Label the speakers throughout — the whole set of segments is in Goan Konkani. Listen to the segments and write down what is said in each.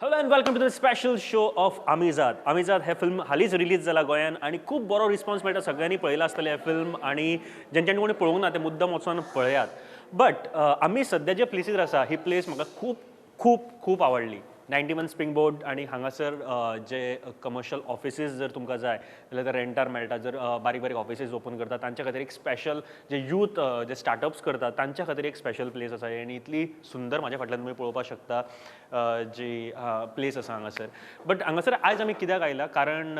Speaker 1: Hello and welcome to the special show of Amizad. Amizad hey film हालींच रिलीज जाला गोंयान आनी खूब बरो रिस्पॉन्स मेळटा. सगळ्यांनी पळयलां आसतलें हें फिल्म आनी जेंच्यांनी कोणी पळोवंक ना ते मुद्दम वचोन पळयात. बट आमी सद्या जे प्लेसीर आसा ही प्लेस म्हाका खूब खूब खूब आवडली, 91 स्प्रिंग बोर्ड. आनी हांगासर जे कमर्शियल ऑफिसीस जर तुमकां जाय जाल्यार ते रेंटार मेळटा. जर बारीक बारीक ऑफिसीस ओपन करता तांच्या खातीर एक स्पेशल, जे यूथ जे स्टार्टअप्स करतात तांच्या खातीर एक स्पेशल प्लेस आसा. आनी इतली सुंदर, म्हाज्या फाटल्यान तुमी पळोवपाक शकता जी प्लेस आसा हांगासर. बट हांगासर आयज आमी कित्याक आयला? कारण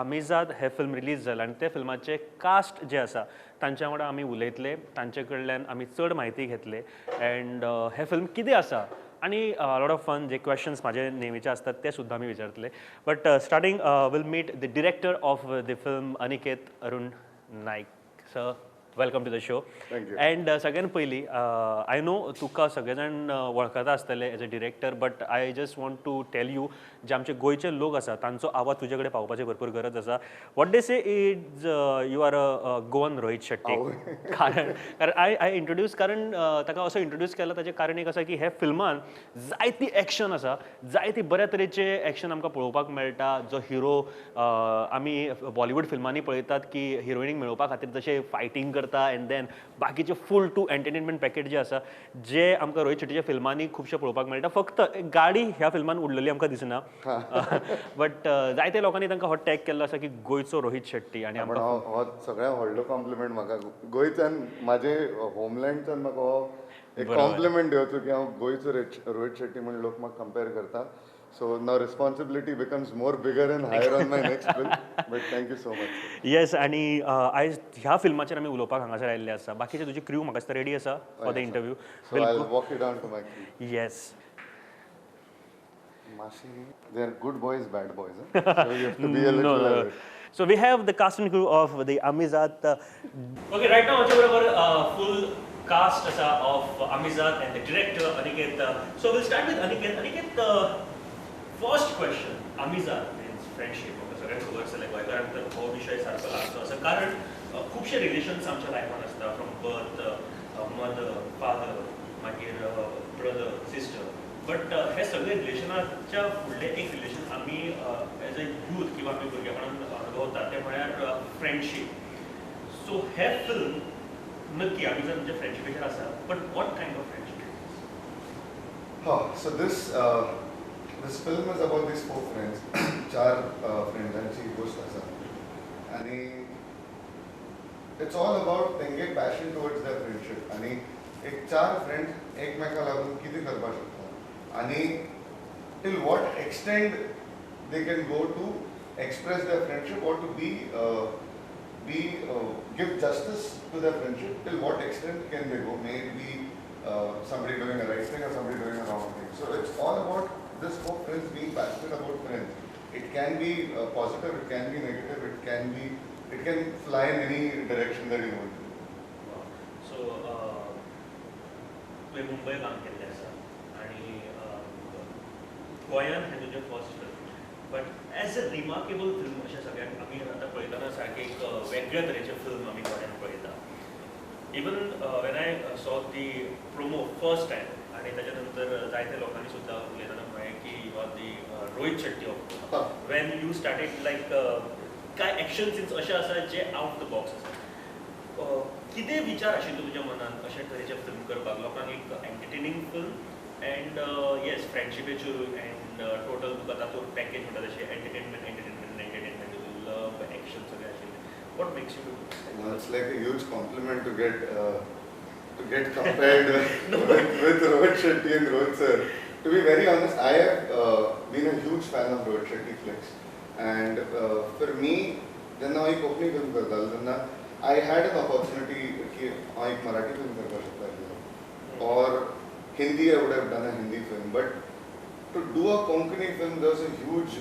Speaker 1: आमिजाद हें फिल्म रिलीज जालां आनी त्या फिल्माचे कास्ट जे आसा तांच्या वांगडा आमी उलयतले, तांचे कडल्यान आमी चड म्हायती घेतले अँड हें फिल्म कितें आसा आनी लॉट ऑफ फन जे क्वेश्चन्स म्हाजे नेहमीचे आसतात ते सुद्दां आमी विचारतले. But starting, we'll meet the director of the film, Aniket Arun Naik. Sir, welcome to the show.
Speaker 2: Thank you.
Speaker 1: And सगळ्यात पयलीं, I know तुका सगळे जाण वळखता आसतले as a director, but I just want to tell you, जे आमचे गोंयचे लोक आसा तांचो आवाज तुजे कडेन पावपाची भरपूर गरज आसा. What they say is you are a Goan Rohit Shetty. कारण कारण I I introduce कारण ताका असो इंट्रोड्यूस केला ताचें कारण एक आसा की हे फिल्मान जायती एक्शन आसा, जायती बऱ्या तरेचे एक्शन आमकां पळोवपाक मेळटा. जो हिरो आमी बॉलिवूड फिल्मांनी पळयतात की हिरोईनीक मेळोवपा खातीर जशें फायटींग करता अँड then बाकीचे फूल टू एंटरटेनमेंट पॅकेज जे आसा, जे आमकां रोहित शेट्टीच्या फिल्मांनी खुबशे पळोवपाक मेळटा. फक्त एक गाडी ह्या फिल्मान उरलेली आमकां दिसना. बट जायते लोकांनी तांकां हो टॅग केल्लो आसा की गोंयचो रोहित शेट्टी आनी
Speaker 2: पण
Speaker 1: आमकां
Speaker 2: हो सगळ्यात व्हडलो कॉम्प्लिमेंट म्हाका गोंयच्यान, म्हाजे होमलँडच्यान म्हाका हो एक कॉम्प्लिमेंट दिवचो की हांव गोंयचो रोहित शेट्टी म्हण लोक म्हाका कंपेर करता. So now responsibility becomes more bigger and higher on my next film, but thank you so much.
Speaker 1: Yes, आनी आयज ह्या फिल्माचेर आमी उलोवपाक हांगासर आयिल्ले आसा. बाकीचे तुजी क्रू म्हाका दिसता रेडी आसा for the interview.
Speaker 2: So I walk you down to my
Speaker 1: yes.
Speaker 2: माशी, they are good boys, bad boys, so you have to be a
Speaker 1: No,
Speaker 2: little
Speaker 1: no. So we have the cast and crew of the Amizad. Okay, right now आमच्या बरोबर full cast आसा of Amizad and the director Aniket. So we'll start with Aniket. Aniket, first question, Amizad means friendship. म्हाका सगळ्यांक खबर आसतलें, गोंयकारांक तर हो विशय सारको लागचो आसा, कारण खुबशे रिलेशन्स आमच्या लायफान आसता, फ्रॉम बर्थ, मदर, फादर, मागीर ब्रदर, सिस्टर. बट हे सगळे रिलेशनाच्या फुडलें एक रिलेशन आमी एज अ यूथ किंवा आमी भुरगेपणान अनुभवतात तें म्हळ्यार फ्रेंडशीप. सो हे फिल्म नक्की आमी जर म्हणजे फ्रेंडशिपेचेर आसा, but what kind of friendship?
Speaker 2: Oh, so this film is about these four friends. चार फ्रेंड्सांची गोष्ट आसा आणि it's all about तेंगे पॅशन टुवर्ड्स there friendship आणि एक चार फ्रेंड्स एकमेका लागून कितें करपाक शकता आणि till what extent they can go to express their friendship or to be give justice to their friendship, till what extent can they go, may it be somebody doing a right thing or somebody doing a wrong thing. So it's all about this four friends being passionate about friends. It can be positive, it can be negative, it can fly in any direction that you want.
Speaker 1: So तुवें मुंबय काम केल्लें आसा आनी गोंयान हें तुजें first film, but as a remarkable film अशें सगळ्यांक आमी आतां पळयतना सारकें एक वेगळ्या तरेचें फिल्म आमी गोंयान पळयता. Even when I saw the promo first time आनी ताच्या नंतर जायत्या लोकांनी सुद्दां उलयतना म्हळें की you are the Rohit Shetty of, when you started, like कांय एक्शन सिन्स अशे आसा जे आवट the box आसा. कितें विचार आशिल्लो तुज्या मनान अशे तरेचें फिल्म करपाक, लोकांक एक एंटरटेनिंग फिल्म अँड येस, फ्रेंडशिपेचेरूय अँड टोटल तुका तातूंत पॅकेज म्हणटा तशें entertainment, entertainment, entertainment, love, action सगळें आशिल्लें? What makes you do?
Speaker 2: Well, it's like a huge compliment to get compared with Rohit Shetty and Rohit sir. To be very honest, I have been a huge fan of Rohit Shetty flicks, and for me, जेन्ना हांव एक कोंकणी फिल्म करतालो तेन्ना I had an opportunity की हांव एक मराठी फिल्म करपाक शकता or Hindi, I would have done a Hindi film, but to do a Konkani film, there was a huge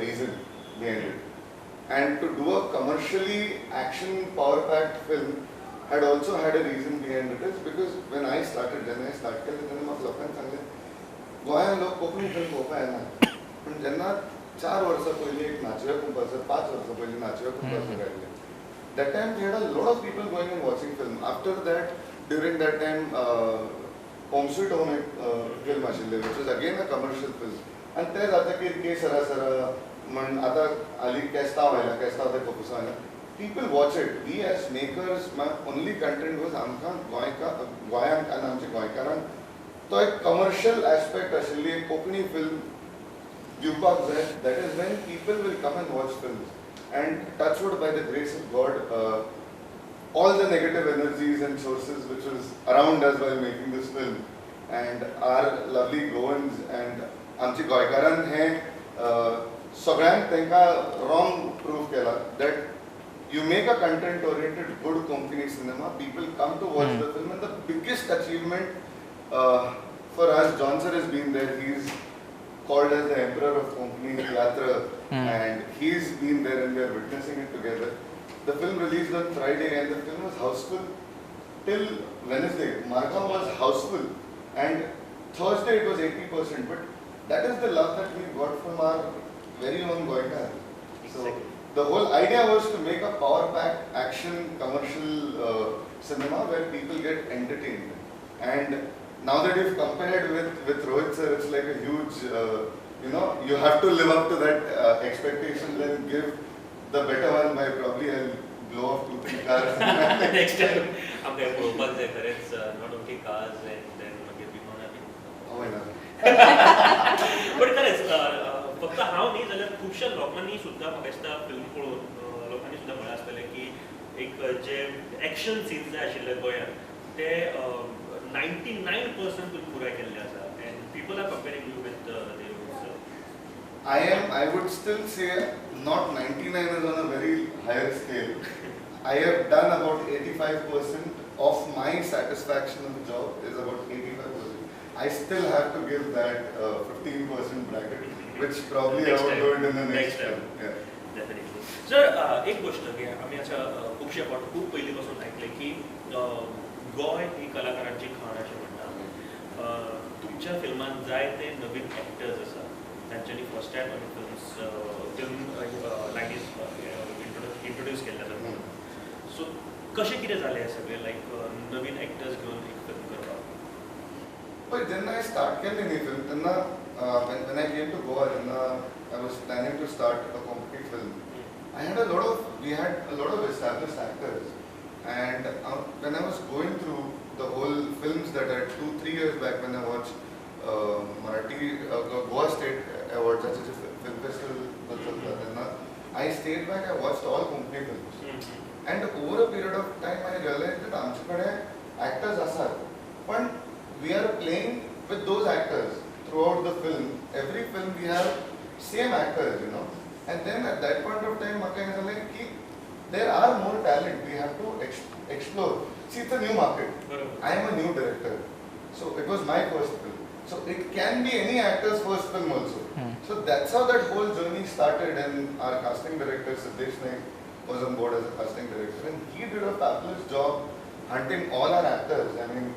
Speaker 2: reason behind it. And to do a commercially action power packed film had also had a reason behind it, is because when I started, जेन्ना I start केलें तेन्ना म्हाका लोकांनी सांगलें गोंयांत लोक कोंकणी फिल्म पळोवपाक येना. पूण जेन्ना 4 वर्सां पयलीं एक नाचव्या कुंपासर, 5 वर्सां पयलीं नाचव्या कुंपासर काडलें, that time we had a lot of people going and watching film. After that, during that time, home sweet home एक फिल्म आशिल्लें, which was again a commercial film. आनी तें जातकीर के सरा सरा म्हण आतां हालीं केस्तांव आयला, केस्तांव तें कोफुसांव आयला. People watch it. We as makers, my only content was आमकां गोंयकार गोंयांक आनी आमच्या गोंयकारांक तो एक कमर्शियल एस्पेक्ट आशिल्ली एक कोंकणी फिल्म दिवपाक जाय. That is when people will come and watch films. And touch wood, by the grace of God, all the negative energies and sources which was around us while making this film, and our lovely Goans and आमचे गोंयकारान हें सगळ्यांक तांकां रॉंग प्रूव केला that you make a content oriented good Konkani cinema, people come to watch the film. And the biggest achievement for us, John sir has been there. He is called as the emperor of Konkani Tiatr, and he's been there and we are witnessing it together. The film released on Friday and the film was houseful till Wednesday. Margao was houseful and Thursday it was 80%, but that is the love that we got from our very own Goikar. So the whole idea was to make a power-packed action commercial cinema where people get entertained. And now that you've compared with Rohit sir, it's like a huge, you have to live up to that expectation and give the better one by probably I'll blow off 2-3 cars.
Speaker 1: Next time, आमकां पळोवपाक जाय खरेंच, not only cars and then मागीर विमानां बी.
Speaker 2: Oh, yeah.
Speaker 1: But खरेंच फक्त हांव न्ही जाल्यार खुबश्या लोकांनी सुद्दां म्हाका दिसता फिल्म पळोवन लोकांनी सुद्दां म्हळ्यां आसतलें की एक जे एक्शन सीन्स जे आशिल्ले गोंयांत ते 99% तुमी पुराय केल्ले आसा and people are comparing you with Dev.
Speaker 2: I would still say not 99 is on a very higher scale. I have done about 85% of my satisfaction of the job is about 85%. I still have to give that 15% bracket, which probably
Speaker 1: next
Speaker 2: I would
Speaker 1: time.
Speaker 2: Do it in the next
Speaker 1: Next time.
Speaker 2: film. Yeah.
Speaker 1: Definitely. Sir, एक गोष्ट की आमी अशा खुबशे फावट खूब पयलीं पासून आयकलें की गोंय ही कलाकारांची खाण अशें म्हणटा. तुमच्या फिल्मान जायते नवीन एक्टर्स आसा तांच्यांनी फर्स्ट टायम आमी फिल्म लायनीन इंट्रोड्यूस केल्ले आसा. सो कशें कितें जालें हें सगळें लायक नवीन एक्टर्स घेवन एक फिल्म करपाक?
Speaker 2: पळय, जेन्ना हांवें स्टार्ट केल्ली न्ही फिल्म तेन्ना when I came to Goa, तेन्ना I was planning to start a Konkani film. We had a lot of established actors, and when I was going through the whole films that I 2-3 years back when I watched Marathi Goa State Awards, J film festival चलता तेन्ना I stayed back, I watched all Konkani films, and over a period of time I realized that आमचे कडेन actors आसात, पण we are playing with those actors throughout the film. Every film we have same actors, you know. And then at that point of time, म्हाका हें जालें की there are more talent, we have to explore. See, it's a new market. I am a new director, so it was my first film. So it can be any actor's first film also. So that's how that whole journey started, and our casting director Siddesh Naik was on board as a casting director, and he did a fabulous job hunting all our actors. I mean,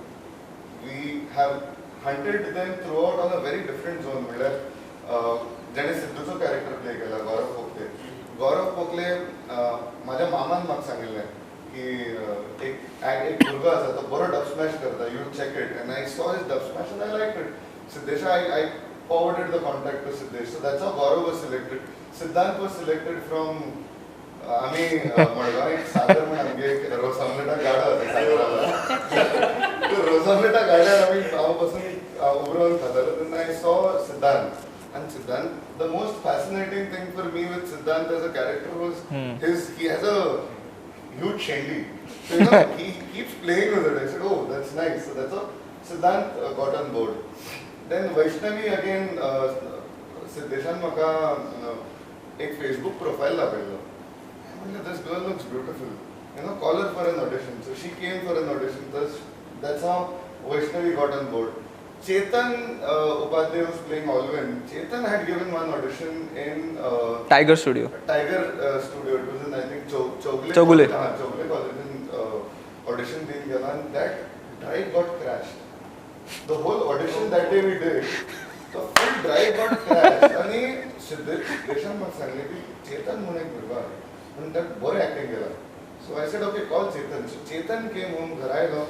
Speaker 2: we have hunted them throughout on a very different zone. म्हणल्यार जेणे सिद्धूचो कॅरेक्टर प्ले केला, गौरव पोकले. गौरव पोकले म्हाज्या मामान म्हाका सांगिल्लें की एक भुरगो आसा तो बरो डब स्मॅश करता, you check it. And I saw his dub smash and I like it. Siddhesh, I forwarded the contact to Siddhesh. So that's how Gaurav was selected. Siddhant was selected from आमी मडगांव एक सागर म्हण आमगे एक रोस आमलेटा गाडो आसा सागराला. रोस आमलेटा गाड्यार आमी हांव बसून उबो रावन खातालो तेन्ना I saw Siddhant. And Siddhant, the most fascinating thing for me with Siddhant as a character was he has a huge shendi. So you know, he keeps playing with it. I said, oh, that's nice. So that's how Siddhant got on board. Then Vaishnavi again, Siddheshan म्हाका एक Facebook profile दाखयलो. म्हणलें, this girl looks beautiful. You know, call her for an audition. So she came for an audition. That's how Vaishnavi got on board. Chetan Upadhyay was playing Alvin. Chetan had given one audition in
Speaker 3: Tiger Studio.
Speaker 2: Tiger Studio. It was in, I think, Chowgule.
Speaker 3: Chowgule.
Speaker 2: Chowgule College in audition din gela, and that drive got crashed. The whole audition that day we did, the full drive got crashed. आणि सिद्धेशान म्हाका सांगलें की चेतन म्हणून एक भुरगो आहा, पूण ताका बरें एक्टिंग केलां. So I said, okay, call Chetan. So Chetan came home, घरा आयलो.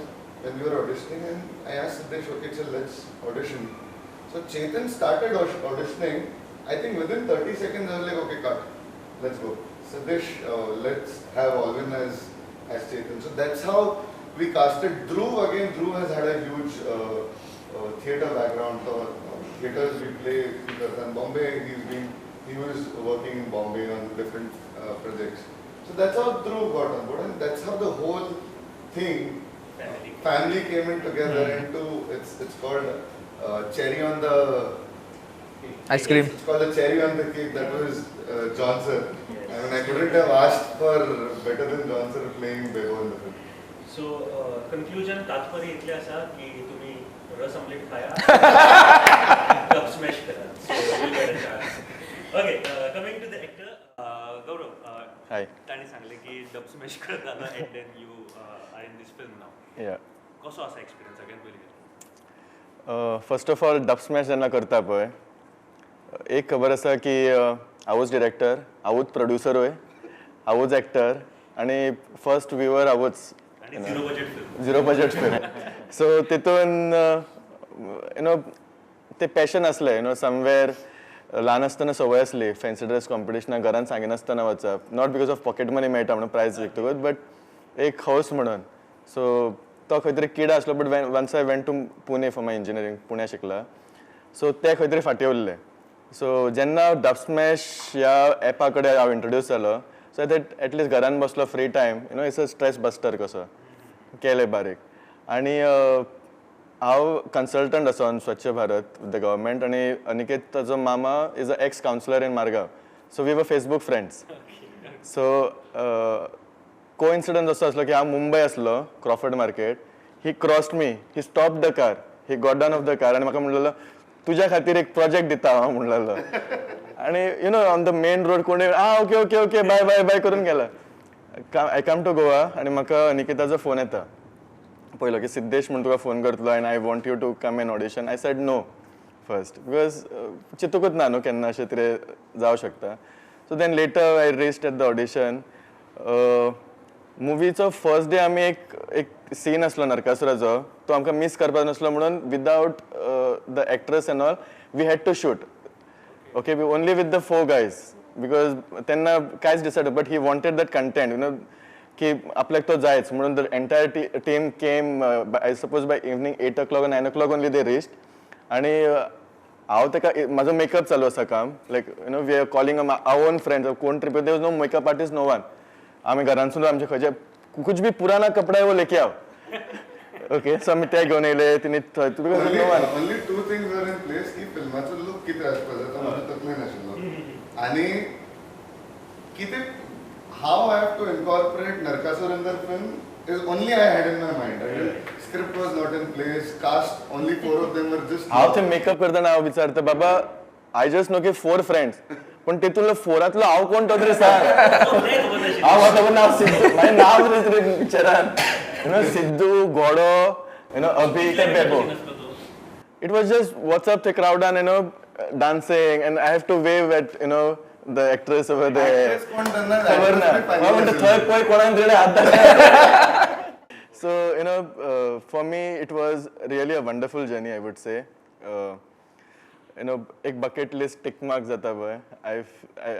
Speaker 2: when we were auditioning, and I asked Siddesh, okay, so let's audition. So Chetan started auditioning. I think within 30 seconds I was like, okay, cut, let's go. Siddesh, let's have Alvin as Chetan. So that's how we casted Dhruv. Again, Dhruv has had a huge theatre background. So, theatres we play in Bombay. He was working in Bombay on different projects. So that's how Dhruv got on board, and that's how the whole thing, family came in together. And it's called cherry on the
Speaker 3: ice cream.
Speaker 2: It's called the cherry on the cake. That was John sir. I mean, I couldn't have asked for better than John sir playing Bebo in the film.
Speaker 1: So conclusion तात्पर्य इतले आसा की तुम्ही रस आमलेट खाया, डब स्मॅश करा. So you'll get a chance. Okay, coming to the actor, Gaurav.
Speaker 4: Hi.
Speaker 1: ताणी सांगले की डब स्मॅश करताना and then you are in this film now.
Speaker 4: Yeah.
Speaker 1: कसो आसा एक्सपिरियन्स सगळ्यात पयलीं?
Speaker 4: First of all, dub smash जेन्ना करता पळय, एक खबर आसा की हांवूच डिरेक्टर, हांवूच प्रोड्युसरूय, हांवूच एक्टर आनी फर्स्ट व्यूवर हांवूच.
Speaker 1: आनी zero budget film.
Speaker 4: Zero budget film. So तितून you know ते पॅशन आसलें, you know somewhere ल्हान आसतना संवय आसली फॅन्सी ड्रेस कॉम्पिटिशनाक घरान सांगिनासतना वचप, not because of pocket money मेळटा म्हणून प्रायज जिखतकूच, बट एक हौस म्हणून. सो तो खंय तरी किडा आसलो, but once I went to Pune for my engineering, पुण्या शिकला, सो ते खंय तरी फाटीं उरलें. सो जेन्ना डब स्मॅश ह्या एपा कडेन हांव इंट्रोड्यूस जालो, सो that at least घरान बसलो free time, you know it's a stress buster कसो केलें बारीक. आनी हांव कन्सल्टंट आसा on Swachh Bharat with the government, आनी अनिकेत ताजो मामा is a ex councillor in Margao, so we were Facebook friends. So coincidence असो आसलो की हांव मुंबय आसलो, Crawford market, he crossed me, he stop the car, he got down of the car आनी म्हाका म्हणलेलो तुज्या खातीर एक प्रोजेक्ट दिता हांव म्हणलेलो. आनी you know on the main road कोणी आ okay okay okay bye bye bye करून गेला. I come to Goa आनी म्हाका अनिकेताचो फोन येता पयलो की सिद्धेश म्हूण तुका फोन करतलो and I want you to come and audition. I said no first because चिंतूकच ना न्हू केन्ना अशें कितें जावं शकता. So then later I reached at the audition. मुवीचो first day आमी एक सीन आसलो नरकासुराचो, तो आमकां मीस करपाक नासलो म्हणून without the actress and all we had to shoot. Okay, we only with the 4 guys because तेन्ना कांयच decide, but he wanted that content, you know, की आपल्याक तो जायच म्हणून the entire team came. I suppose by evening 8 o'clock, 9 o'clock only they reached. आनी हांव ताका म्हाजो मेकअप चालू आसा काम, like you know we are calling our own friends, कोण trip, there was no makeup artist, no one. आमी घरांतसून आमचे खंयचे कुछ भी पुराना कपडा है वो लेके आओ. ओके, सो आमी ते घेवन येयले, तिने
Speaker 2: only 2 things were in place की फिल्माचो लूक कितें आसपाक जाय तो म्हाज्या तकलेन आशिल्लो, आनी कितें how I have to incorporate Narakasur in the film is only I had in my mind. Script was not in place, cast only 4 of them were just.
Speaker 4: हांव ते मेकअप करतना हांव विचारता बाबा, I just no की 4 फ्रेंड्स, पण तितूंतलो 4 हांव कोण तो तरी सांग. हांव म्हाका नांव सिद्धू, म्हाजें नांव तरी पिक्चरान, you know Sidhu, Ghodo, you know Abhi ते Bebo. It was just what's up ते क्रावडान, you know dancing and I have to wave at you know the actress over there. खबर ना हांव म्हणटा थंय पळय कोणाक तरी हात दाखय. So you know for me it was really a wonderful journey, I would say. You know एक बकेट लिस्ट टिक मार्क जाता पळय,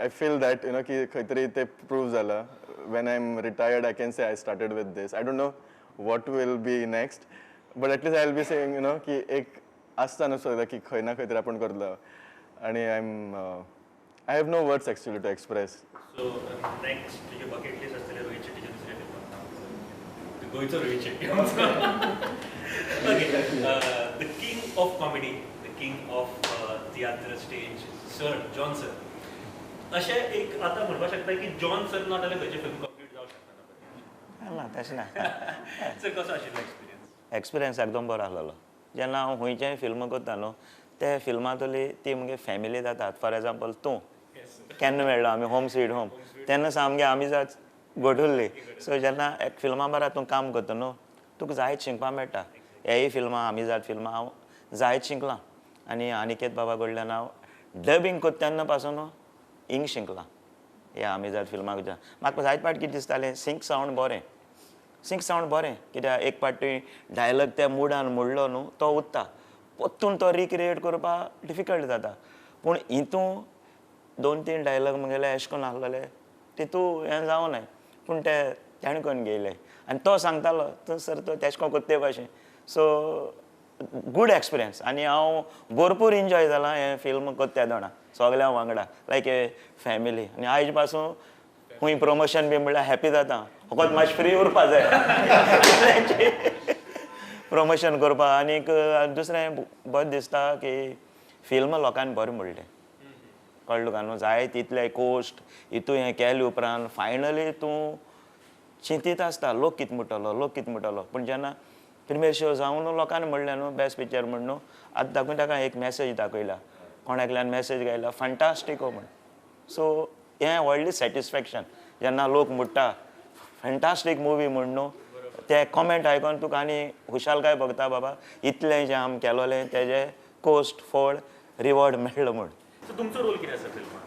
Speaker 4: I feel that you know की खंय तरी ते प्रूव जाला. When I am retired I can say I started with this. I don't know what will be next, but at least I will be saying you know की एक आसता न्हू सगळं की खंय ना खंय तरी आपूण करतलो. आनी I am I have no words actually to express.
Speaker 1: So next तुजे बकेट लिस्ट आसतलें रोहित शेट्टीच्या दुसऱ्या फिल्माक काम करप, गोंयचो Rohit Shetty. Okay, the king of comedy, the king of tiatr stage, sir John sir. अशें एक आतां म्हणपाक शकता की जॉन सर ना जाल्यार खंयचें फिल्म कंप्लीट जावंक शकना?
Speaker 5: ना, तशें ना.
Speaker 1: सर कसो आशिल्लो एक्सपिरियन्स?
Speaker 5: एक्सपिरियन्स एकदम बरो आसलेलो. जेन्ना हांव खंयचेंय फिल्म करता न्हू, ते फिल्मांतली ती मुगे फॅमिली जातात. फॉर एग्जाम्पल तूं केन्ना मेळ्ळो आमी होम स्वीट होम, तेन्ना सामके आमी जात घडुल्ली. सो जेन्ना एक फिल्मा बारा तूं काम करता न्हू, तुका जायत शिकपाक मेळटा. हेय फिल्मां आमी जात फिल्मां हांव जायत शिकलां. आनी अनिकेत बाबा कडल्यान हांव डबिंग करता तेन्ना पासून इंग शिकलां. हे आमी जात फिल्मां करता म्हाका जायत पाट कितें दिसतालें, सिंक सावंड बरें, सिंक सावंड बरें कित्याक एक पाटी डायलॉग त्या मुडान मोडलो न्हू तो उत्ता परतून तो रिक्रिएट करपाक डिफिकल्ट जाता. पूण हितून दोन तीन डायलॉग म्हगेले अशें करून आसलेले तितू हें जावं पूण ते तेणें करून घेयले आनी तो सांगतालो तूं सर तो तेश कोन कोत्ते भाशेन. सो गूड एक्सपिरियन्स आनी हांव भरपूर एन्जॉय जाला हें फिल्म कोत्ता तेदोणा सगळ्यां वांगडा लायक ए फॅमिली. आनी आयज पासून खूंय प्रमोशन बी म्हणल्यार हॅपी जाता, फकत मातशें फ्री उरपा जाय प्रमोशन करपाक. आनीक दुसरें बरें दिसता की फिल्म लोकांनी बरें म्हणलें, कळ्ळें तुका न्हू, जाय तितले कोस्ट हितू हें केले उपरांत फायनली तूं चिंतीत आसता लोक कितें म्हणटलो लोक कितें म्हणटलो. पूण जेन्ना प्रिमियर शो जावन लोकांनी म्हणलें न्हू बेस्ट पिक्चर म्हण न्हू, आतां दाखोवन ताका एक मॅसेज दाखयला, कोण एकल्यान मॅसेज गायला फॅन्टास्टिको म्हण. सो हें व्हडलें सॅटिस्फॅक्शन जेन्ना लोक म्हणटा फॅन्टास्टीक मुवी म्हण न्हू, ते कॉमेंट आयकोन तुका आनी खुशालकाय भोगता बाबा इतलें जें आमी केलोलें तेजें कोस्ट फळ रिवॉर्ड मेळ्ळो म्हूण.
Speaker 1: सो तुमचो रोल कितें आसा फिल्मान?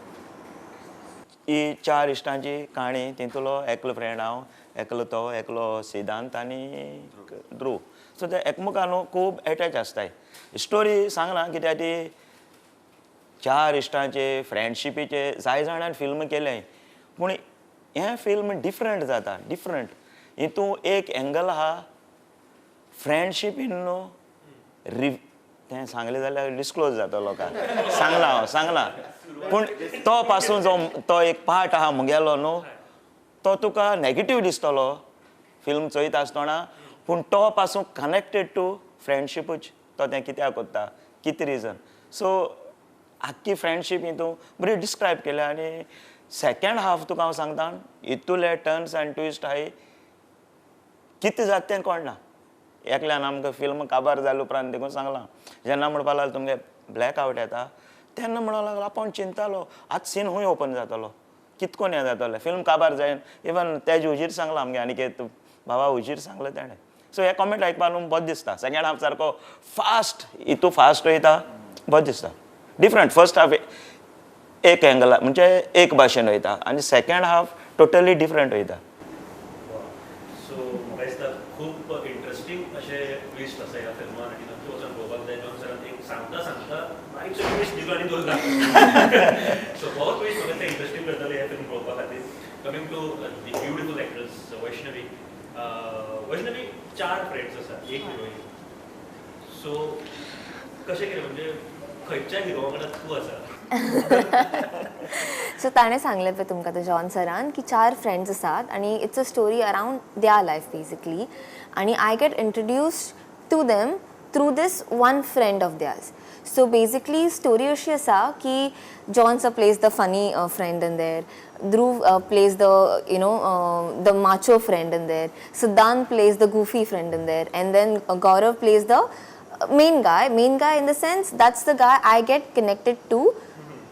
Speaker 5: ही चार इश्टांची काणी, तितूंतलो एकलो फ्रेंड हांव, एकलो तो, एकलो सिद्धांत आनी ध्रुव. सो ते एकमेकां न्हू खूब एटॅच आसताय. स्टोरी सांगना कित्याक ती चार इश्टांचे फ्रेंडशिपीचे जाय जाणान फिल्म केलें पूण हें फिल्म डिफरंट जाता, डिफरंट हितून एक एंगल आहा फ्रेंडशिपीन न्हू तें सांगलें जाल्यार डिस्क्लोज जाता लोकांक, सांगलां हांव सांगलां, पूण तो पासून जो तो एक पार्ट आहा मुगेलो न्हू तो तुका नेगेटीव दिसतलो फिल्म चोयता आसतना, पूण तो पासून कनेक्टेड टू फ्रेंडशिपूच, तो तें कित्याक कोत्ता कितें रिजन. सो आख्खी फ्रेंडशीप हितून बरी डिस्क्रायब केल्या. आनी सेकेंड हाफ तुका हांव सांगता हितूले टर्न्स आनी ट्विस्ट आहाय कितें जाता तें कळना. एकल्यान आमकां फिल्म काबार जाले उपरांत देखून सांगलां, जेन्ना म्हणपाक लागलो तुमगे ब्लॅक आवट येता तेन्ना म्हणपाक लागलो आपूण चिंतालो आतां सीन खूंय ओपन जातलो कितकोन हें जातलें फिल्म काबार जायन. इवन तेजे हुजीर सांगलां आमगे आनीक बाबा हुजीर सांगलें तेणें. सो हे कॉमेंट आयकपाक न्हू बरें दिसता. सेकेंड हाफ सारको फास्ट हितू फास्ट वयता बरें दिसता, डिफरंट. फर्स्ट हाफ एक एंगला म्हणजे एक भाशेन वयता आनी सेकेंड हाफ टोटली डिफरंट वयता.
Speaker 1: सो म्हाका दिसता खूब इंट्रस्टींग अशे ट्विस्ट आसा ह्या फिल्मान आनी नक्की वचून पळोवपाक जाय. जॉन सरान एक सांगता सांगता बारीकसो ट्विस्ट दिलो आनी दवरला. सो हो ट्विस्ट म्हाका दिसता इंट्रस्टींग करतले हे फिल्म पळोवपा खातीर. Coming to the beautiful actress Vaishnavi. Vaishnavi चार फ्रेंड्स आसा, एक हिरोईन. सो कशें कितें म्हणजे खंयच्या हिरो वांगडा तूं आसा?
Speaker 6: सो ताणें सांगलें पळय तुमकां ते जॉन सरान की चार फ्रेंड्स आसात आनी it's a story around their life basically. आनी I get introduced to them through this one friend of theirs. So basically story अशी आसा की John sir plays the funny friend in there, Dhruv plays the you know the macho friend in there, Siddhant plays the goofy friend in there, and then Gaurav plays the main guy in the sense that's the guy I get connected to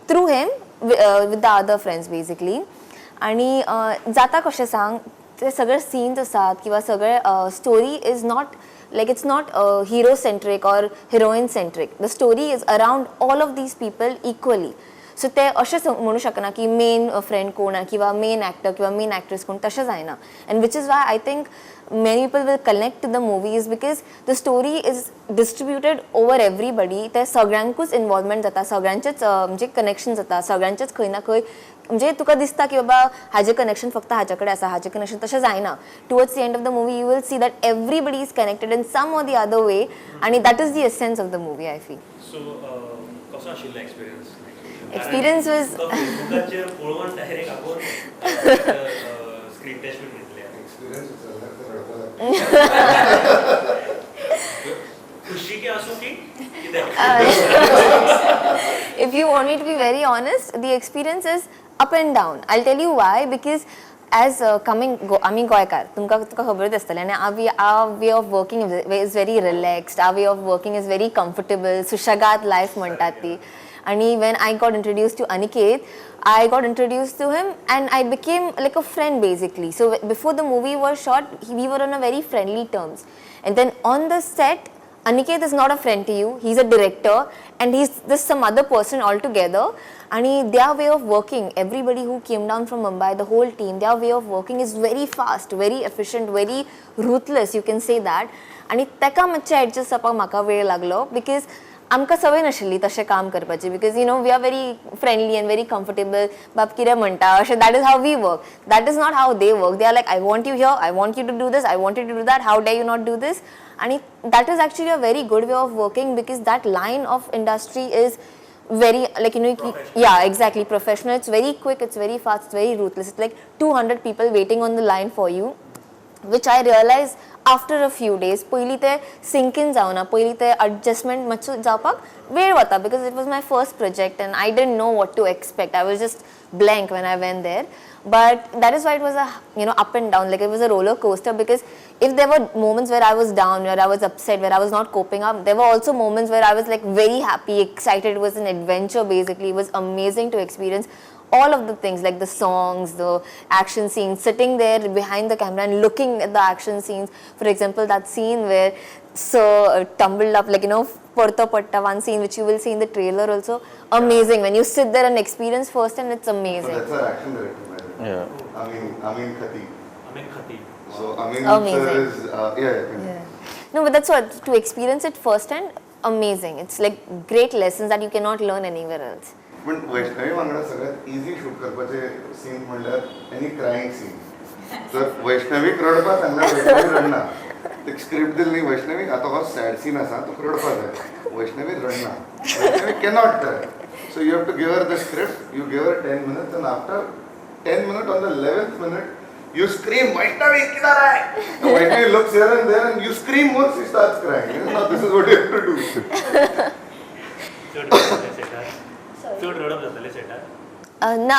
Speaker 6: through him with the other friends basically. आणि जाता कशें सांग, ते सगळे सीन्स आसात किंवा सगळे story is not like it's not hero centric or heroine centric. The story is around all of these people equally. So ते अशें म्हणू शकना की मेन फ्रेंड कोण किंवा मेन एक्टर किंवा मेन एक्ट्रेस कोण, तशें जायना. And which is why I think many people will connect to the movies because the story is distributed over everybody. ते सगळ्यांकूच इन्वॉल्वमेंट जाता, सगळ्यांचेच म्हणजे कनेक्शन जाता, सगळ्यांचेच खंय ना खंय म्हणजे तुका दिसता की बाबा हाजें कनेक्शन फक्त हाजे कडेन आसा, हाजें कनेक्शन तशें जायना. Towards the end of the movie you will see that everybody is connected in some or the other way आनी that is the essence of the movie I feel.
Speaker 1: So कसो आशिल्लो एक्सपिरियन्स?
Speaker 6: Experience was
Speaker 1: फेसबुकाचेर पळोवन डायरेक्ट आपोवन स्क्रीन टेस्ट बीन घेतले.
Speaker 2: एक्सपिरियन्स विचारल्यार तर रडपाक लागता.
Speaker 1: खुशी की आसूं की कितें?
Speaker 6: If you want me to be very honest, the experience is up and down. I'll tell you why, because as coming आमी गोंयकार, तुमकां तुका खबरच आसतलें आनी our way of working is very relaxed, our way of working is very comfortable, सुशेगाद लायफ म्हणटात ती. आनी when I got introduced to Aniket, I got introduced to him and I became like a friend basically. So before the movie was shot, we were on a very friendly terms. And then on the set, Aniket is not a friend to you, he is a director and he is this some other person altogether. आणि their way of working, everybody who came down from Mumbai, the whole team, their way of working is very fast, very efficient, very ruthless, you can say that. आनी ताका मातशें एडजस्ट जावपाक म्हाका वेळ लागलो because आमकां संवय नाशिल्ली तशें काम करपाची, because you know we are very friendly and very comfortable. बाब कितें म्हणटा अशें, that is how we work. That is not how they work. They are like, I want you here, I want you to do this, I want you to do that, how dare you not do this. आनी that is actually a very good way of working because that line of industry is very like, you know, yeah, exactly, professional. It's very quick, it's very fast, it's very ruthless. It's like 200 people waiting on the line for you, which I realized after a few days. पयलीं ते sink in जावना, पयलीं ते adjustment मातसो जावपाक वेळ वता because it was my first project and I didn't know what to expect. I was just blank when I went there. But that is why it was a up and down, like it was a roller coaster, because if there were moments where I was down, where I was upset, where I was not coping up, there were also moments where I was like very happy, excited. It was an adventure basically. It was amazing to experience all of the things, like the songs, the action scenes, sitting there behind the camera and looking at the action scenes. For example, that scene where Sir tumbled up, like, you know, Porto Patta, one scene which you will see in the trailer also. Amazing. When you sit there and experience first and it's amazing.
Speaker 2: So that's our action director, by the way.
Speaker 4: Yeah.
Speaker 2: Amin Khatib.
Speaker 1: Amin Khatib.
Speaker 2: So Amin
Speaker 6: Amazing.
Speaker 2: Sir is, yeah.
Speaker 6: No, but that's what, to experience it first hand, amazing. It's like great lessons that you cannot learn anywhere else.
Speaker 2: पण वैष्णवी वांगडा सगळ्यात इझी शूट करपाचे सीन म्हणल्यार एनी क्रायंग सीन. तर वैष्णवीक रडपा सांगल्यार वैष्णवी रडना. एक स्क्रिप्ट दिली न्ही वैष्णवीक, आतां हो सॅड सीन आसा, तुका रडपा जाय, Vaishnavi रडना. Vaishnavi cannot cry. So you have to give her the script, you give her 10 minutes and after 10 minute on the 11th minute you scream, Vaishnavi किधर है? Vaishnavi looks here and there and you scream more, she starts crying. You know, this is what you have to do.
Speaker 1: चड रडप जातलें सेटार, चड रडप जातलें सेटार.
Speaker 6: ना.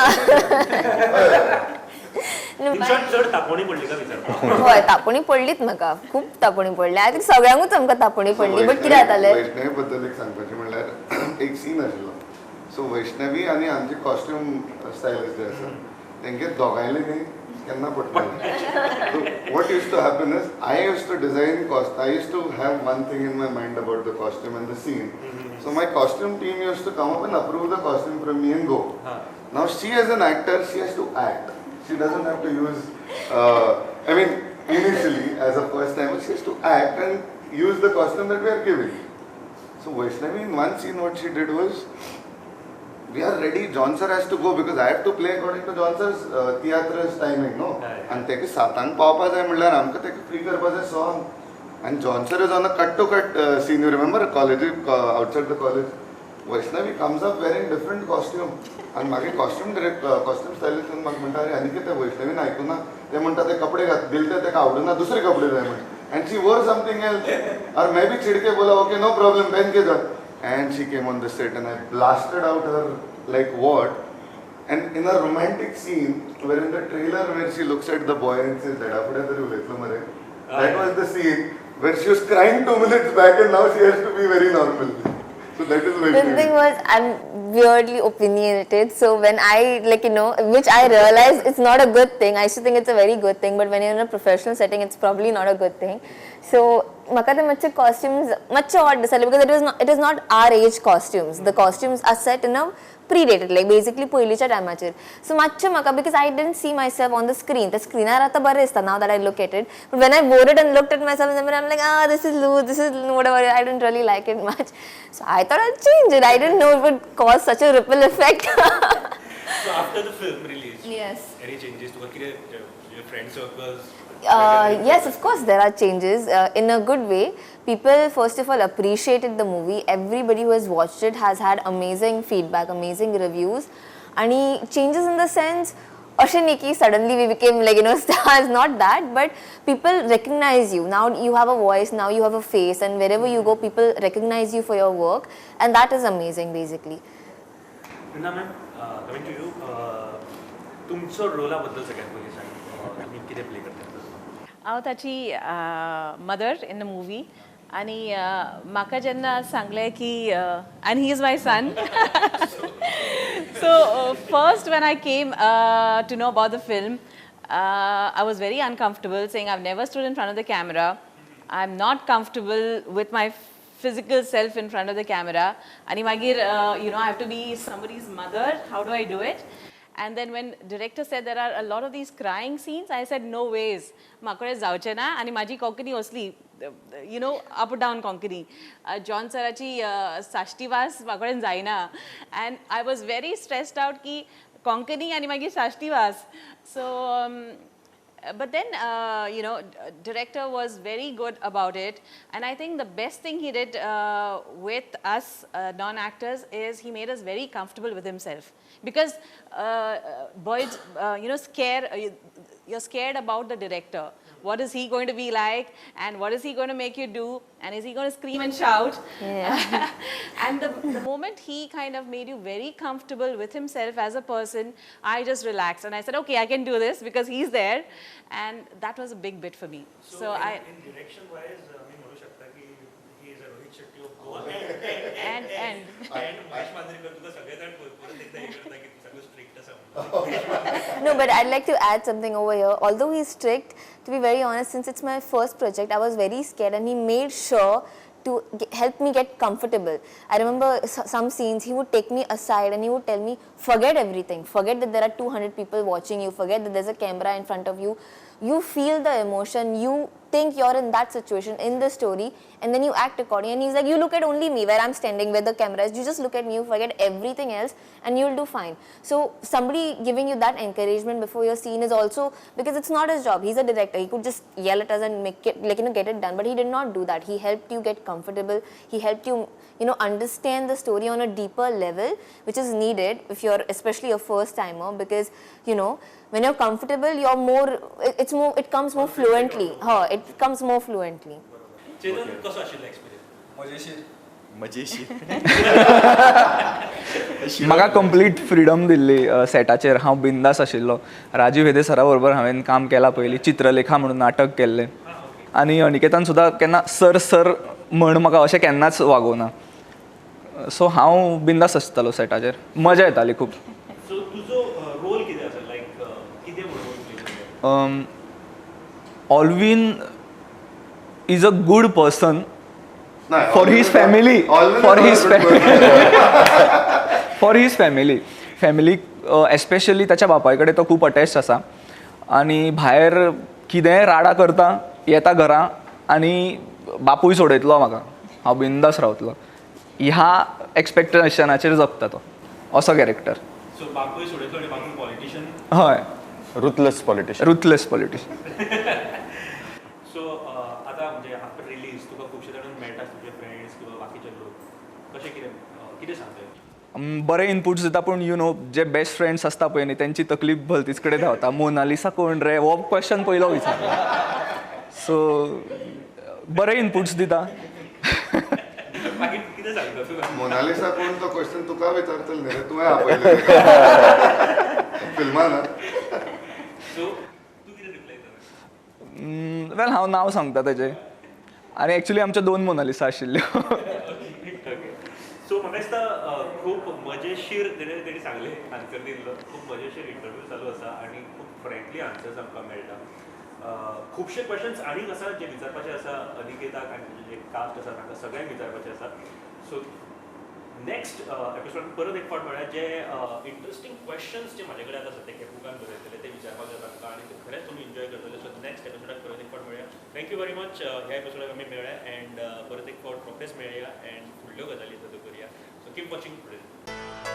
Speaker 1: इन शॉर्ट चड तापोवणी पडली का विचारता.
Speaker 6: हय, तापोवणी पडलीच म्हाका, खूब तापोवणी पडली. I think सगळ्यांकूच आमकां तापोवणी पडली. बट कितें जातालें,
Speaker 2: वैष्णवी बद्दल एक सांगपाचें म्हणल्यार एक सीन आशिल्लो. सो वैष्णवी आनी आमचे कॉस्ट्यूम स्टायलिस्ट जे आसा तेंगे दोगांयले न्ही केन्ना पडटालें. What used to happen is I used to design cost, I used to have one thing in my mind about the costume and the scene. So my costume team used to come up and approve the costume from me and go. Now she as an actor, she has to act. She doesn't have to use, I mean, initially as a first timer, she has to act and use the costume that we are giving. So Vaishnavi in one scene what she did was, we are ready, John sir has to go because I have to play according to John sir's theatre's timing, no? And तेका सातांक पावपा जाय म्हणल्यार आमकां तेका फ्री करपा जाय song. And John sir is on a cut to cut scene, you remember college, outside the college. Vaishnavi comes up wearing different costume. आनी मागीर कॉस्ट्यूम डिरेक्ट, कॉस्ट्यूम स्टायलिस्ट म्हाका म्हणटा, अरे आनी कितें वैष्णवीन आयकुना, ते म्हणटा ते कपडे घात दिले ते ताका आवडना, दुसरे कपडे जाय म्हण. And she wore something else. और मैं भी चिडके बोला ओके नो प्रॉब्लम पहन के जा. And she came on the set and I blasted out her like what. And in a romantic scene where in the trailer where she looks at the boy and says धडा फुडें तरी उलयतलो मरे, that was the scene where she was crying 2 minutes back and now she has to be very normal. So that is my
Speaker 6: The thing was, I'm weirdly opinionated. So when I, like, you know, which I realize it's not a good thing. I used to think it's a very good thing, but when you're in a professional setting, it's probably not a good thing. So म्हाका ते मातशे costumes मातशे odd दिसताले because it is not our age costumes. The costumes are set in a predated, like basically पयलींच्या टायमाचेर. So मातशें म्हाका, because I didn't see myself on the screen. त्या स्क्रिनार आतां बरें दिसता now that I look at it. But when I wore it and looked at myself in the mirror, I'm like, ah, this is loose, this is whatever. I didn't really like it much. So I thought I'd change it. I didn't know it would cause such a ripple effect.
Speaker 1: So after the film release,
Speaker 6: Yes.
Speaker 1: any changes तुका कितें your friend circles?
Speaker 6: Yes, of course there are changes in a good way. People first of all appreciated the movie. Everybody who has watched it has had amazing feedback, amazing reviews. And changes in the sense, अशें न्ही की suddenly we became like, you know, stars, not that, but people recognize you. Now you have a voice, now you have a face, and wherever you go, people recognize you for your work, and that is amazing basically.
Speaker 1: Vrinda ma'am, coming to you, तुमचो रोला बद्दल सगळ्यात पयलीं सांग, तुमी कितें प्ले करता?
Speaker 7: हांव ताची मदर इन the movie. आनी म्हाका जेन्ना सांगलें की, and he is my son, so first when I came to know about the film, I was very uncomfortable, saying I've never stood in front of the camera, I'm not comfortable with my physical self in front of the camera आणि मागीर I have to be somebody's mother. How do I do it? And then when director said there are a lot of these crying scenes, I said no ways. म्हाका जावचें ना. आनी म्हाजी कोंकणी असली, अप डावन कोंकणी, जॉन सराची साश्टीवास म्हाका जायना, and I was very stressed out की कोंकणी आनी मागीर साश्टीवास. So but then director was very good about it, and I think the best thing he did with us non-actors is he made us very comfortable with himself, because boys scare you're scared about the director. What is he going to be like, and what is he going to make you do, and is he going to scream and shout? And the moment he kind of made you very comfortable with himself as a person, I just relaxed and I said, "Okay, I can do this because he's there." And that was a big bit for me. So, I
Speaker 1: in direction wise मी म्हणू शकता की he is a Rohit Shetty of Goa.
Speaker 7: And
Speaker 1: and Mahesh Manjrekar तुका सगळे जाण परत एकदा हे करता की सगळं स्ट्रिक्ट आसा म्हणून.
Speaker 6: No, but I'd like to add something over here. Although he's strict, to be very honest, since it's my first project, I was very scared, and he made sure to help me get comfortable. I remember some scenes, he would take me aside and he would tell me, "Forget everything. Forget that there are 200 people watching you. Forget that there's a camera in front of you. You feel the emotion. You think you're in that situation, in the story, and then you act accordingly." And he's like, "You look at only me, where I'm standing, where the camera is. You just look at me, you forget everything else, and you'll do fine." So somebody giving you that encouragement before your scene is also, because it's not his job. He's a director. He could just yell at us and make it, like, get it done. But he did not do that. He helped you get comfortable. He helped you, you know, understand the story on a deeper level, which is needed if you're especially a first timer, because, when you're comfortable, you're more, it- it's more, it comes more fluently. Huh, it comes more fluently.
Speaker 1: Chetan, कसो आशिल्लो एक्सपिरियन्स?
Speaker 3: मजेशीर.
Speaker 8: मजेशीर.
Speaker 3: म्हाका कंप्लीट फ्रिडम दिल्ली सेटाचेर. हांव बिंदास आशिल्लो. राजीव हेदे सरा बरोबर हांवें काम केलां पयलीं, चित्रलेखा म्हणून नाटक केल्लें, आनी अनिकेतान सुद्दां केन्ना सर सर म्हण म्हाका अशें केन्नाच वागोवना. सो हांव बिंदास आसतालो सेटाचेर, मजा येताली खूब.
Speaker 1: सो तुजो रोल कितें आसा, लायक कितें म्हणून play करता?
Speaker 3: Alvin is a good person
Speaker 2: नाही,
Speaker 3: for
Speaker 2: Alvin
Speaker 3: his
Speaker 2: is
Speaker 3: family.
Speaker 2: Alvin
Speaker 3: for
Speaker 2: is
Speaker 3: his
Speaker 2: not a good person.
Speaker 3: For his family, family especially ताच्या बापाय कडेन तो खूब अटॅच आसा, आनी भायर कितेंय राडा करता, येता घरा आनी बापूय सोडयतलो म्हाका, हांव बिंदास रावतलो ह्या एक्सपेक्टेशनाचेर जगता तो, असो कॅरेक्टर.
Speaker 1: सो बापूय सोडयतलो आनी बापूय पॉलिटिशियन.
Speaker 3: हय.
Speaker 4: Ruthless politician.
Speaker 3: Ruthless politician.
Speaker 1: So आतां म्हणजे आफ्टर रिलीज तुका खुबशे जाण मेळटा, तुजे फ्रेंड्स किंवा बाकीचे लोक, कशें कितें कितें सांगता?
Speaker 3: बरे इनपुट्स दिता, पूण you know J best friends आसता पळय न्ही, तेंची तकली भलतीच कडेन धांवता. मोनालिसा कोण रे हो क्वेश्चन पयलो विचारता. सो बरे इनपुट्स दिता.
Speaker 1: मागीर कितें सांगता तुका?
Speaker 2: मोनालिसा कोण तो क्वेश्चन तुका विचारतले न्ही रे, तुवें आपयलें फिल्मान.
Speaker 1: सो तूं कितें रिप्लाय करता?
Speaker 3: वेल, हांव नांव सांगता तेजें, आनी एक्चुली आमच्यो दोन मोनालिसा आशिल्ल्यो.
Speaker 1: सो म्हाका दिसता खूब मजेशीर तेणे तेणी सांगलें, आन्सर दिल्लो. खूब मजेशीर इंटरव्यू चालू आसा आनी खूब फ्रेंकली आन्सर्स आमकां मेळटा. खुबशे क्वेश्चन्स आनीक आसा जे विचारपाचे आसा अनिकेताक आनी जे कास्ट आसा तांकां सगळ्यांक विचारपाचे आसा. सो नेक्स्ट एपिसोड परत एक फावट मेळ्ळ्या, जे इंट्रस्टींग क्वेश्चन्स जे म्हाजे कडेन आतां सद्याक हे बुकान बरयतले ते विचारपाक जाता तांकां आनी ते खरेंच तुमी एन्जॉय करतले. सो नेक्स्ट एपिसोडाक परत एक फावट मेळया. Thank you very much. ह्या एपिसोडाक आमी मेळ्ळे एंड परत एक फावट रोखडेच मेळया एंड फुडल्यो गजाली सुद्दां करुया. So keep watching.